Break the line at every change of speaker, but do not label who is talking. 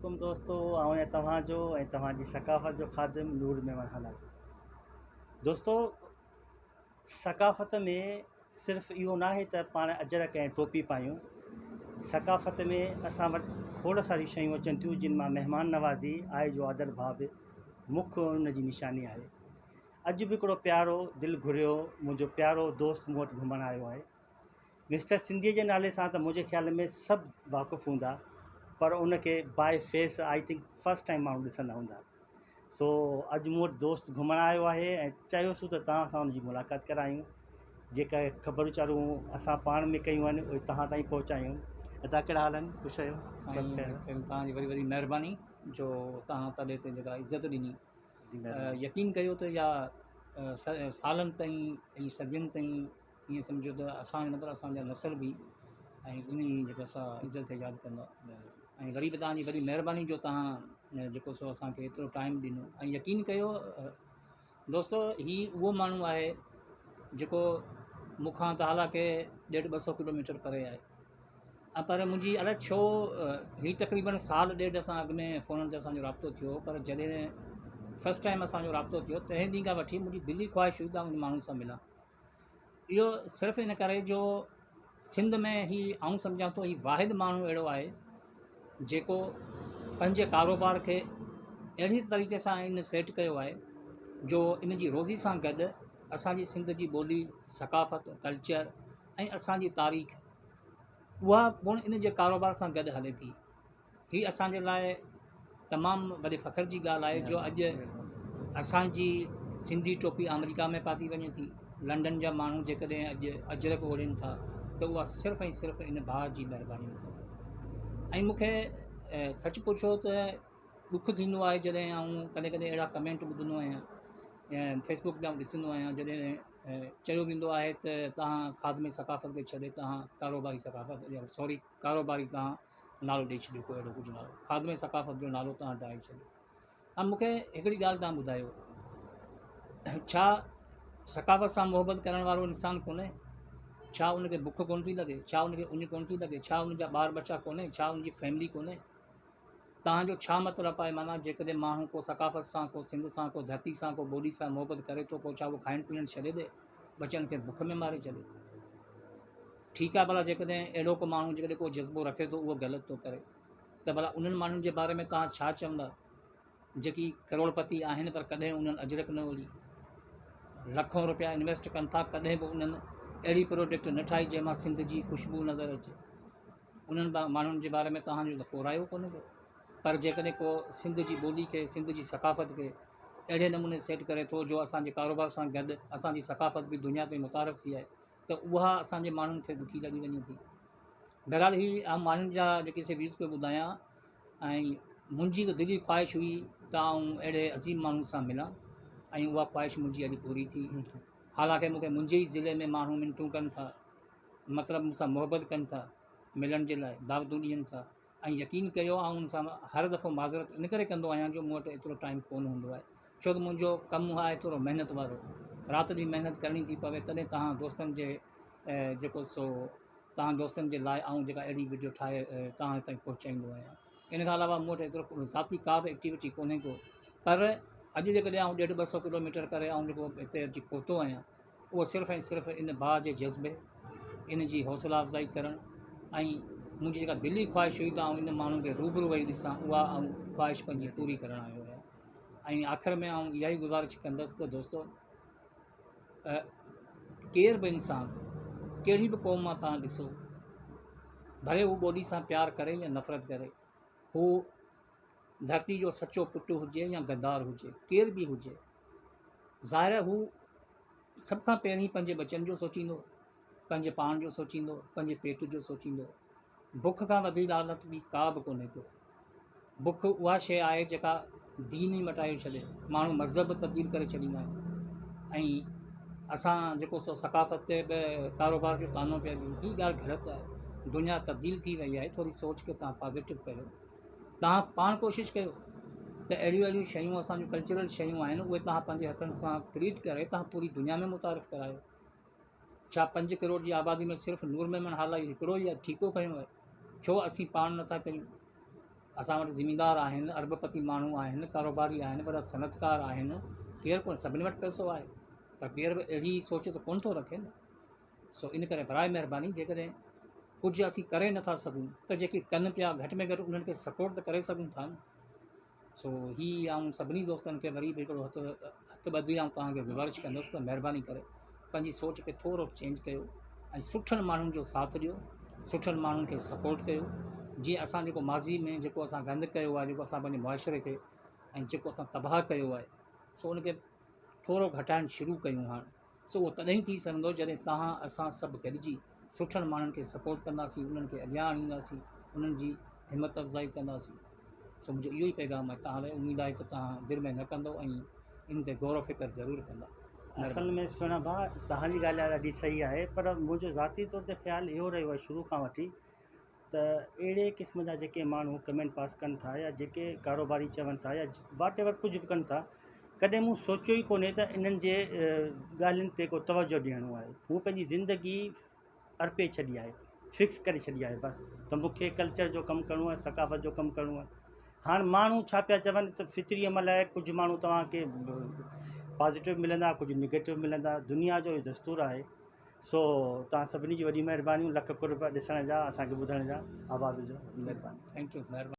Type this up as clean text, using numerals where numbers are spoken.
عليڪم دوستو آئون آهيان توهان جو ۽ توهان جي ثقافت جو خادم نور ميمڻ هالائي. دوستو ثقافت ۾ صرف اهو ناهي ته پاڻ اجرڪ ۽ ٽوپي پايون. ثقافت ۾ اسان وٽ کوڙ ساريون شيون اچن ٿيون جن مان مهمان نوازي، آء جو آدر ڀاء به مک ان جي نشاني آهي. اڄ به هڪڙو پيارو دل گهريو منهنجو پيارو دوست مون وٽ گهمڻ آيو آهي. مسٽر سنڌيء جي نالي سان ته منهنجي خيال ۾ سڀ واقف هوندا پر ان کي by face I think first time ماڻهو ڏسندا هوندا. سو اڄ مون وٽ دوست گهمڻ آيو آهي ۽ چاهيوسون ته توهان سان ان جي ملاقات ڪرايون جيڪا خبرون چارون اسان پاڻ ۾ ڪيون آهن اهي توهان تائين پهچايون. ادا ڪهڙا حال آهن خوش آهيو؟
سائين توهان جي وڏي وڏي مهرباني جو توهان تڏي تي جيڪا عزت ڏني يقين ڪيو ته اها سالن تائين ۽ صدين تائين ائين سمجهو ته اسان جو نه پر اسان جا نسل به ۽ ان ئي جيڪا سا عزت کي ياد ڪندا ۽ وري به توهان جي وڏي مهرباني جو توهان جيڪو سو اسان کي ايترو ٽائيم ڏنو ۽ يقين ڪيو دوستو هي اهو ماڻهو آهي جيڪو مون کان ته حالانڪه ڏيڍ ٻه سو ڪلو ميٽر پري آهي پر منهنجي الائي ڇو هي تقريبن سال ڏيڍ اسان اڳ ۾ فونن تي اسانجو رابطو ٿيو پر جڏهن فرسٽ ٽائيم اسانجو رابطو ٿيو تنهن ڏينهن کان وٺي منهنجي دلي خواهش هئي ته آئون ان ماڻهو سان ملان اهو صرف ان ڪري جو سنڌ ۾ هي آئون سمجهان ٿو هي واحد ماڻهو اهڙو آهي جيڪو پنهنجي ڪاروبار کي اهڙي طريقي سان ان سيٽ ڪيو آهي جو ان جي روزي سان گڏ اسانجي سنڌ جي ٻولي ثقافت ڪلچر ۽ اسان جي تاريخ اها پڻ ان جي ڪاروبار سان گڏ هلي ٿي. هي اسان جي لاء تمام وڏي فخر جي ڳالهه آهي جو اڄ اسان جي سنڌي ٽوپي آمريڪا ۾ پاتي وڃي ٿي. لنڊن جا ماڻهو جيڪڏهن اڄ اجرڪ اوڙين ٿا ته اها صرف ۽ صرف ان ڀاء جي مهرباني سان. ۽ مون کي سچ پڇو ته ڏک ٿيندو آهي جڏهن آئون ڪڏهن ڪڏهن اهڙا ڪمينٽ ٻڌندو آهيان يا فيسبڪ تي آئون ڏسندو آهيان جڏهن چيو ويندو آهي ته توهان خادم ثقافت کي ڇڏي توهان ڪاروباري ثقافت سوري ڪاروباري توهان نالو ڏئي ڇڏيو ڪو اهڙو ڪجهه نالو خادم ثقافت جو نالو توهان ڊاهي ڇڏيو ۽ مون کي هڪڙي ڳالهه توهان ٻڌايو ڇا ثقافت سان محبت ڪرڻ وارو انسان ڪونهي ڇا ان کي بک ڪونه ٿي لڳي ڇا ان کي اڃ ڪونه ٿي لڳي ڇا ان جا ٻار ٻچا ڪونهي ڇا ان جي فيملي ڪونهي توهان جو ڇا مطلب آهي معنيٰ جيڪڏهن ماڻهو ڪو ثقافت سان ڪو سنڌ سان ڪو ڌرتي سان ڪو ٻولي سان محبت ڪري ٿو پوء ڇا اهو کائڻ پيئڻ ڇڏي ڏي ٻچن کي بک ۾ ماري ڇڏي ٺيڪ آهي ڀلا جيڪڏهن اهڙو ڪو ماڻهو جيڪڏهن ڪو جذبو رکي ٿو اهو غلط ٿو ڪري ته ڀلا انهن ماڻهن جي باري ۾ توهان ڇا چوندا جيڪي ڪروڙپتي آهن پر ڪڏهن انهن اجرڪ نه اوڙي لکون روپيا انويسٽ ڪن ٿا ڪڏهن به انهن اهڙي پروڊڪٽ نه ٺاهي جنهن مان سنڌ جي خوشبو نظر اچي انهن ماڻهن جي باري ۾ توهان جو ته ڪو رايو ڪونهي ڪو پر جيڪڏهن ڪو سنڌ جي ٻولي کي سنڌ جي ثقافت کي اهڙي نموني سيٽ ڪري ٿو جو اسان جي ڪاروبار سان گڏ اسان جي ثقافت به دنيا تائين متعارف ٿي آهي ته اها اسان جي ماڻهن کي ڏکي لڳي وڃي ٿي بهرحال هي عام ماڻهن جا جيڪي سي ويوز پيو ٻڌايان ۽ منهنجي ته دلي خواهش هئي ته آئون اهڙي عظيم ماڻهو سان ملان ۽ اها خواهش منهنجي اڄ پوري ٿي حالانڪه مون کي منهنجي ئي ضلعي ۾ ماڻهو منتون ڪن ٿا مطلب مون سان محبت ڪن ٿا، ملڻ جي لاء دعوتون ڏين ٿا ۽ يقين ڪيو آئون ان سان هر دفعو معذرت ان ڪري ڪندو آهيان جو مون وٽ ايترو ٽائيم ڪونه هوندو آهي ڇو ته منهنجو ڪم آهي ٿورو محنت وارو رات ڏينهن محنت ڪرڻي ٿي پوي تڏهن توهان دوستن جي جيڪو سو توهان دوستن جي لاء آئون جيڪا اهڙي وڊيو ٺاهي توهان تائين پهچائيندو آهيان ان کان علاوه مون وٽ ايترو ذاتي ڪا به ايڪٽيوٽي ڪونهي ڪو پر اڄ جيڪڏهن آئون ڏيڍ ٻه سو ڪلو ميٽر ڪري آئون جيڪو هتي اچي پهتو آهيان اهو صرف ۽ صرف ان ڀاء جي جذبي، ان جي حوصلا افزائي ڪرڻ ۽ منهنجي جيڪا دلي خواهش هئي ته آئون ان ماڻهو کي روبرو ويهي ڏسان اها آئون خواهش پنهنجي پوري ڪرڻ آيو آهيان ۽ آخر ۾ آئون اها ئي گذارش ڪندس ته دوستو ڪير به انسان ڪهڙي به قوم مان توهان ڏسو ڀلي هو ٻولي سان پيار ڪري يا نفرت ڪري هو ڌرتي جو سچو پٽ هجي يا غدار هجي ڪير به هجي ظاهر آهي هو سڀ کان پهرين پنهنجي ٻچن جو سوچيندو، پنهنجي پاڻ جو سوچيندو، پنهنجي پيٽ جو سوچيندو. بک کان وڌي لعنت ٻي ڪا به ڪونهي ڪو. بک اها شيء آهي جيڪا دين ئي مٽايو ڇڏي، ماڻهو مذهب به تبديل ڪري ڇڏيندا آهن ۽ اسان جيڪو سو ثقافت تي به ڪاروبار جو طعنو پيا ڏيون، هي ڳالهه غلط آهي. دنيا تبديل ٿي وئي آهي، ٿوري سوچ کي توهان پازيٽو ڪيو. توهان پاڻ ڪوشش ڪيو ته اهڙيون اهڙيون شيون اسان جون ڪلچرل شيون آهن اهي توهان پنهنجي هٿن سان ڪريٽ ڪري توهان پوري دنيا ۾ متعارف ڪرايو ڇا پنج ڪروڙ جي آبادي ۾ صرف نور ميمڻ هالائي هڪڙو ئي ٺيڪو کنيو آهي ڇو اسين پاڻ نٿا ڪيون اسان وٽ زميندار آهن، ارب پتي ماڻهو آهن، ڪاروباري آهن، وڏا صنعتڪار آهن، ڪير ڪونه سڀني وٽ پئسو آهي پر ڪير به اهڙي سوچ ته ڪونه ٿو رکي نه. سو ان ڪري براء مهرباني جيڪڏهن ڪجهه اسين ڪري نٿا سگهون ته جيڪي ڪن پيا گهٽ ۾ گهٽ انهن کي سپورٽ ته ڪري سگهون ٿا نه. سو هي آئون سڀني دوستن کي وري به هڪڙو هٿ هٿ ٻڌي آئون توهان کي گذارش ڪندس ته مهرباني ڪري پنهنجي سوچ کي ٿورو چينج ڪيو ۽ سٺن ماڻهن جو ساٿ ڏيو سٺن ماڻهن کي سپورٽ ڪيو جيئن اسان جيڪو ماضي ۾ جيڪو اسان گند ڪيو آهي جيڪو اسان پنهنجي معاشري کي ۽ جيڪو اسان تباهه ڪيو آهي سو ان کي ٿورو گهٽائڻ شروع ڪيون هاڻ سو اهو تڏهن ئي ٿي سگهندو جڏهن توهان اسان سڀ گڏجي سٺن ماڻهن کي سپورٽ ڪنداسين انهن کي اڳيان آڻينداسين انهن جي همت افزائي ڪنداسين سو منهنجو اهو ئي پيغام آهي توهان لاء اميد آهي ته توهان دل ۾ نه ڪندو ۽ ان تي غور و فڪر ضرور ڪندا.
اصل ۾ سهڻا ڀاء توهان جي ڳالهه ڏاڍي صحيح آهي پر منهنجو ذاتي طور تي خيال اهو رهيو آهي شروع کان وٺي ته اهڙي قسم جا جيڪي ماڻهو ڪمينٽ پاس ڪن ٿا يا جيڪي ڪاروباري چون ٿا يا واٽ ايور ڪجهه به ڪن ٿا ڪڏهن مون سوچيو ئي ڪونهي ته انهن جي ڳالهين تي ڪو توجه ڏيڻو آهي هو پنهنجي زندگي ارپي ڇڏي آهي فڪس ڪري ڇڏي آهي بس ته مون کي ڪلچر جو ڪم ڪرڻو آهي ثقافت جو ڪم ڪرڻو آهي هاڻ ماڻهو ڇا پيا چون ته فطري عمل آهي ڪجهه ماڻهو توهان کي پازيٽو ملندا ڪجهه نگيٽو ملندا دنيا جو دستور آهي سو توهان سڀني جون وڏيون مهربانيون لک قرب ڏسڻ جا اسان کي ٻڌڻ جا آباد هجو مهرباني.
Thank you مهرباني.